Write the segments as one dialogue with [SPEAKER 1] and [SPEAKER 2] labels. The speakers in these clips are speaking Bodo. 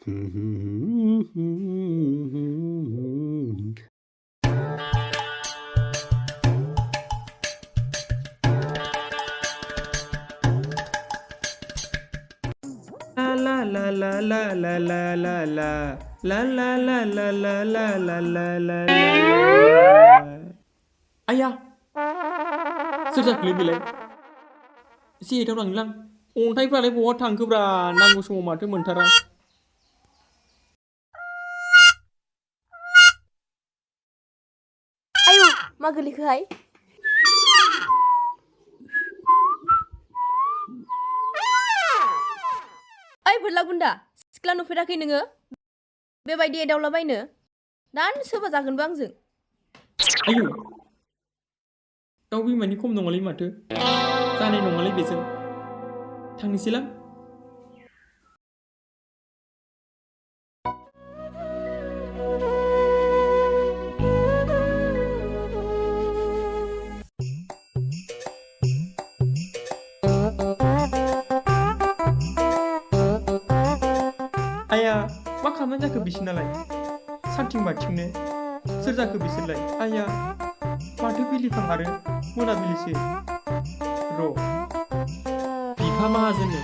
[SPEAKER 1] La la la la la la la la la la la la la la la la la Ayah, sejak lebih si itu orang bilang, ontai beralih buat tangkap bra, nanggu semua mata mentara.
[SPEAKER 2] Ayo, mageli kai. Berla gunda, sikla नुफेराखै नोङो बेबायदि एदावलाबायनो दान सोरबा जागोनबो आंजों
[SPEAKER 1] आयौ दाउ बिमानि खम नङालै माथो जानाय नङालै बेजों थांनोसैलां Ayah, मा खालामनानै जाखो बिसिनालाय? सानथिं बाथिंनो सोर जाखो बिसोरलाय? आया, माथो बिलिफां आरो मोनाबिलिसो। र' बिफा माहाजोननो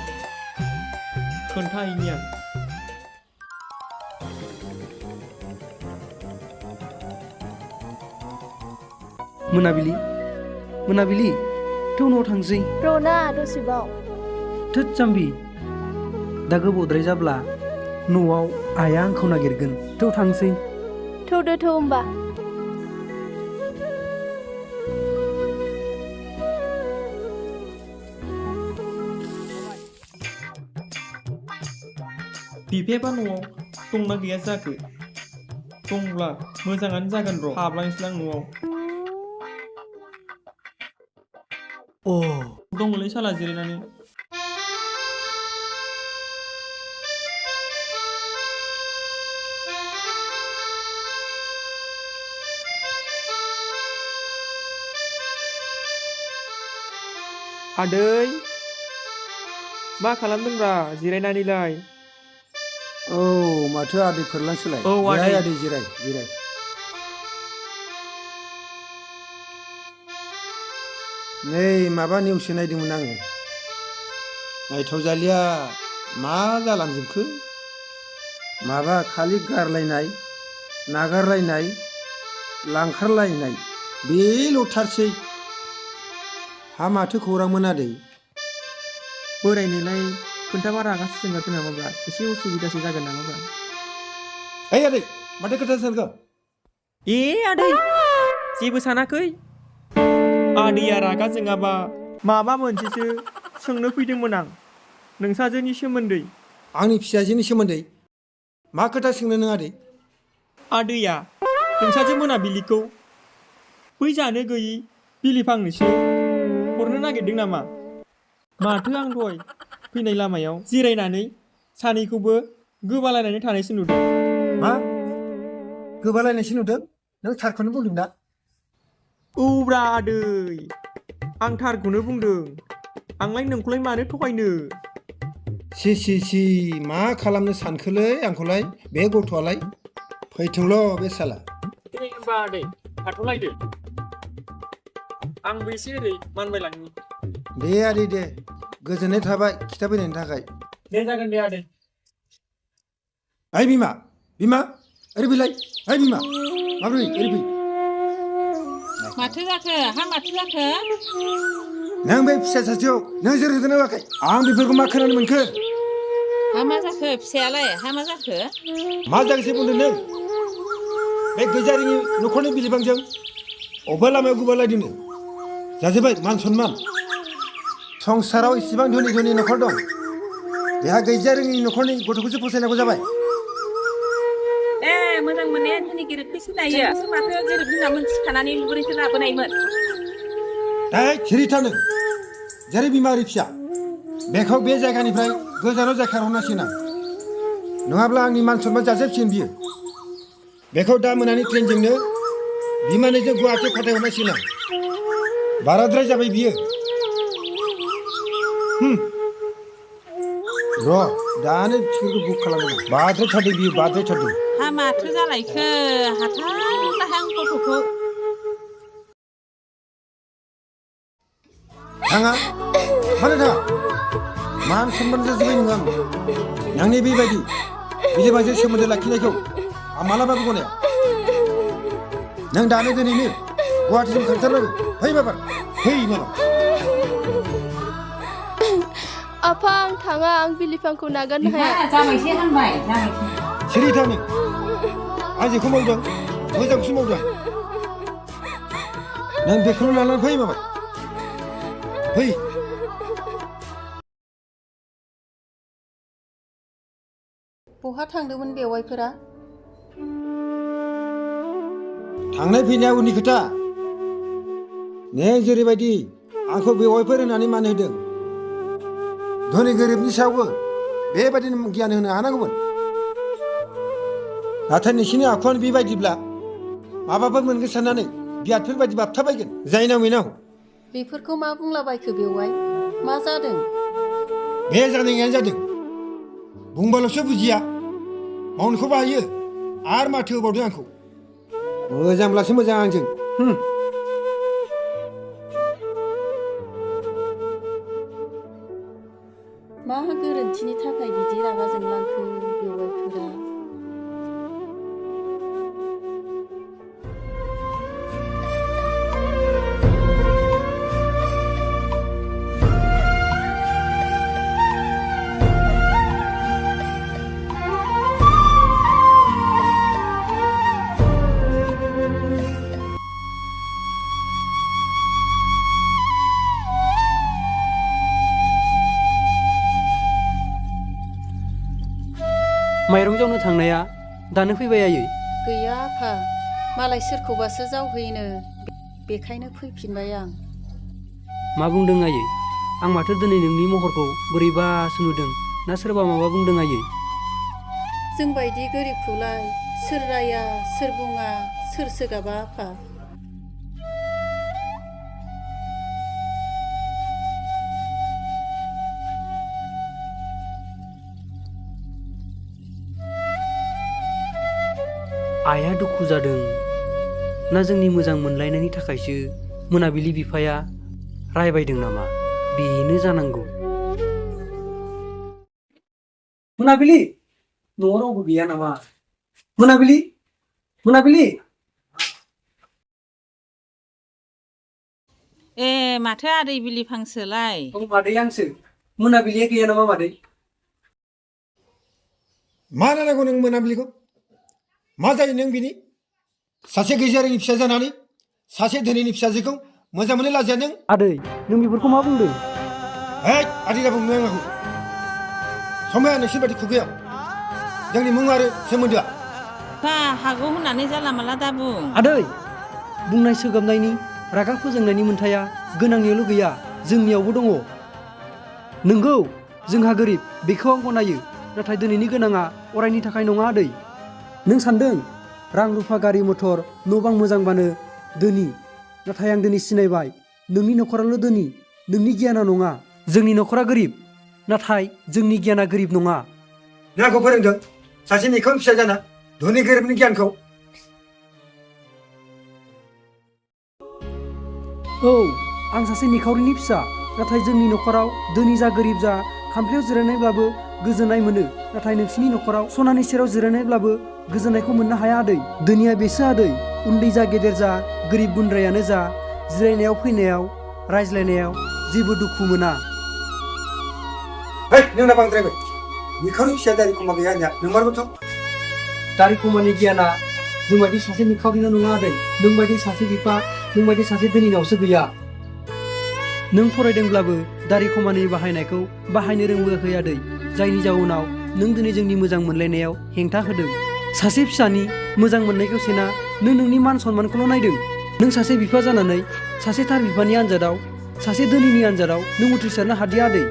[SPEAKER 1] खोन्थाहैनि आं।
[SPEAKER 3] मोनाबिलि टाउनाव थांसै।
[SPEAKER 2] र'ना दसेबाव।
[SPEAKER 3] थोद जाम्बि दा गोबावद्राय जाब्ला न'आव आइया आंखौ नागिरगोन। थौ थांसै।
[SPEAKER 2] थौदो थौ होमबा।
[SPEAKER 1] बिफायाबा न'आव दंना गैया जाखो? दंब्ला मोजाङानो जागोन र' हाबलांसैलां न'आव। दङलै साला जिरायनानै। आदै मा खालामदोंब्रा जिरायनानैलाय?
[SPEAKER 4] औ माथो आदैफोरलांसोलाय?
[SPEAKER 1] औ
[SPEAKER 4] जिराय आदै जिराय। नै माबा निउसो नायदोंमोन आङो। नायथावजालिया मा जालांजोबखो? माबा खालि गारलायनाय, नागारलायनाय, लांखारलायनाय बेल'थारसै। हा माथो खौरांमोन आदै?
[SPEAKER 1] बोरायनोलाय खोन्थाबा रागासो जोंगारगोन नामाब्रा? एसे उसुबिदासो जागोन नामाब्रा?
[SPEAKER 4] ओइ आदै माथो खोथा सानखो?
[SPEAKER 1] आदै जेबो सानाखै। आदैया रागा जोङाबा माबा मोनसेसो सोंनो फैदोंमोन आं नोंसाजोनि सोमोन्दै।
[SPEAKER 4] आंनि फिसाजोनि सोमोन्दै? मा खोथा सोंनो नों आदै?
[SPEAKER 1] आदैया नोंसाजो मोनाबिलिखौ बै जानो गैयि बिलिफांनोसो हरनो नागिरदों नामा? माथो आं दहाय फैनाय लामायाव जिरायनानै सानैखौबो गोबालायनानै थानायसो नुदों।
[SPEAKER 4] मा? गोबालायनायसो नुदों? नों थारखौनो बुंदों दा?
[SPEAKER 1] औब्रा आदै आं थारखौनो बुंदों। आंलाय नोंखौलाय मानो थगायनो?
[SPEAKER 4] सि मा खालामनो सानखोलै आंखौलाय बे गथ'आलाय? फैथोंल' बे साला।
[SPEAKER 1] दे होमबा आदै थाथ'लायदो। आंबो एसे ओरै मानबायलांनि।
[SPEAKER 4] दे आदै दे गोजोननाय थाबाय खिथाफैनायनि थाखाय।
[SPEAKER 1] दे जागोन दे आदै।
[SPEAKER 4] ओइ बिमा ओरै फैलाय। ओइ बिमा माब्रै ओरै फै।
[SPEAKER 5] माथो जाखो? माथो जाखो?
[SPEAKER 4] नों बे फिसा सासेयाव नोजोर होदोंना होआखै? आं बेफोरखौ मा खोनानो मोनखो?
[SPEAKER 5] मा जाखो फिसायालाय? मा जाखो?
[SPEAKER 4] मा जाखोसै बुंदों नों? बे गैजारिनि न'खरनि बिलिफांजों अबेबा लामायाव गोबालायदोंनो। जाजोब्बाय मान सनमान। संसाराव इसिबां धोनि न'खर दं। बेहा गैजारिनि न'खरनि गथ'खौसो फसायनांगौ जाबाय।
[SPEAKER 5] मोजां मोननाया दिनै गोरोबखैसो लायो। माथो गोरोब होनना मोनथिखानानै लुबैसो लाबोनायमोन।
[SPEAKER 4] खिरिथानो जेरै बिमा ओरै फिसा बेखौ बे जायगानिफ्राय गोजानाव जायखारहरनांसिगोन आं। नङाब्ला आंनि मान सनमान जाजोबसिगोन बियो। बेखौ दा मोनानि ट्रेनजोंनो बिमानिजों गुवाहाटियाव फाथायहरनांसिगोन आं। बाराद्राय जाबाय बियो। र' दानो टिकेटखौ बुक खालामगोन बाद्रायथारदों बियो बाद्रायथारदों
[SPEAKER 5] हा माथो जालायखो हाथारलाहां गथ'खौ
[SPEAKER 4] थाङा मानो थाङा मान सनमान जाजोब्बाय नोङो आं नोंनि बेबायदि बिलोबांजों सोमोन्दो लाखिनायखौ आं मालाबाबो गनाया नों दानो दिनैनो गुवाहाटिसिम थांथारनांगौ फै बाबा फै माबा
[SPEAKER 6] आफा आं थाङा आं बिलिफांखौ नागारनो हाया
[SPEAKER 5] जाबायसै हामबाय जाबायसै
[SPEAKER 4] सिरि था नों आं जेखौ मावदों मोजांखौसो मावदों नों बेखौनो लानानै फै माबा फै
[SPEAKER 7] बहा थांदोंमोन बेवाइफोरा
[SPEAKER 4] थांनाय फैनाया उननि खोथा नों जेरैबायदि आंखौ बेवाइफोर होननानै मान होदों धोनि गोरिबनि सायावबो बेबायदिनो गियान होनो हानांगौमोन नाथाय नोंसिनि आखुआनो बेबायदिब्ला माबाफोर मोनगोन साननानै बियादफोर बायदि बाबथाबायगोन जायनाव मैनाव
[SPEAKER 7] बेफोरखौ मा बुंलाबायखो बेवाइ मा जादों
[SPEAKER 4] बे जानायानो जादों बुंबाल'सो बुजिया मावनोखौ बाहायो आरो माथो होबावदों आंखौ मोजांब्लासो मोजां आंजों
[SPEAKER 7] मा गोरोन्थिनि थाखाय बिदि रागा जोंलांखो बेवाइफोरा
[SPEAKER 3] माइरं जावनो थांनाया दानो फैबाय आयै
[SPEAKER 7] गैया आफा मालाय सोरखौबासो जावहैनो बेखायनो फैफिनबाय आं
[SPEAKER 3] मा बुंदों आयै आं माथो दिनै नोंनि महरखौ बोरैबासो नुदों ना सोरबा माबा बुंदों आयै
[SPEAKER 7] जोंबायदि गोरिबखौलाय सोर राया सोर बुङा सोर सोगाबा आफा
[SPEAKER 3] आइया दुखु जादों ना जोंनि मोजां मोनलायनायनि थाखायसो मोनाबिलि बिफाया रायबायदों नामा बेनो जानांगौ मोनाबिलि न'आव रावबो गैया नामा मोनाबिलि मोनाबिलि
[SPEAKER 5] ए माथो आदै बिलिफांसोलाय
[SPEAKER 3] मादै आंसो मोनाबिलिया गैया नामा मादै
[SPEAKER 4] मा नांगौ नों मोनाबिलिखौ मा जायो नों बिनि सासे गैजारोङि फिसा जानानै सासे धोनिनि फिसाजोखौ मोजां मोननो लाजिया नों
[SPEAKER 3] आदै नों बेफोरखौ मा बुंदों
[SPEAKER 4] है आदै दा बुंनो आंखौ समाया नोंसोर बायदि खुगायाव जोंनि मुं आरो सोमोन्दोआ
[SPEAKER 5] बा हागौ होननानै जाला माला दा बुं
[SPEAKER 3] आदै बुंनाय सोगाबनायनि रागा फोजोंनायनि मोन्थाया गोनांनियावल' गैया जोंनियावबो दङ नोंगौ जोंहा गोरिब बेखौ आं गनायो नाथाय दिनैनि गोनाङा अरायनि थाखाय नङा आदै नों सान्दों रां रुफा गारि मथर न' बां मोजांबानो धोनि नाथाय आं दिनै सिनायबाय नोंनि न'खराल' धोनि नोंनि गियाना नङा जोंनि न'खरा गोरिब नाथाय जोंनि गियाना गोरिब नङा
[SPEAKER 4] नों आंखौ फोरोंदों सासे निखावरि फिसा जाना धोनि गोरिबनि गियानखौ
[SPEAKER 3] औ आं सासे निखावरिनि फिसा नाथाय जोंनि न'खराव धोनि जा गोरिब जा खामफ्लायाव जिरायनायब्लाबो गोजोननाय मोनो नाथाय नोंसिनि न'खराव सनानि सेराव जिरायनायब्लाबो गोजोननायखौ मोननो हाया आदै धोनिया बेसो आदै उन्दै जा गेदेर जा गोरिब गुन्द्रायानो जा जिरायनायाव फैनायाव रायज्लायनायाव जेबो दुखु मोना
[SPEAKER 4] है नोंना बांद्रायबाय निखावरि फिसा दारि खमा गैया आंनिया नोंमारबोथ'
[SPEAKER 3] दारिखमानि गियाना जोंबायदि सासे निखावरिनाव नङा आदै नोंबायदि सासे बिफा नोंबायदि सासे धोनिनावसो गैया नों फरायदोंब्लाबो दारिखमानि बाहायनायखौ बाहायनो रोंबोआखै आदै जायनि जाउनाव नों दिनै जोंनि मोजां मोनलायनायाव हेंथा होदों सासे फिसानि मोजां मोननायखौ सेना नों नोंनि मान सन्मानखौल' नायदों नों सासे बिफा जानानै सासे थार बिफानि आन्जादाव सासे धोनिनि आन्जादाव नों उथ्रिसारनो हादिया आदै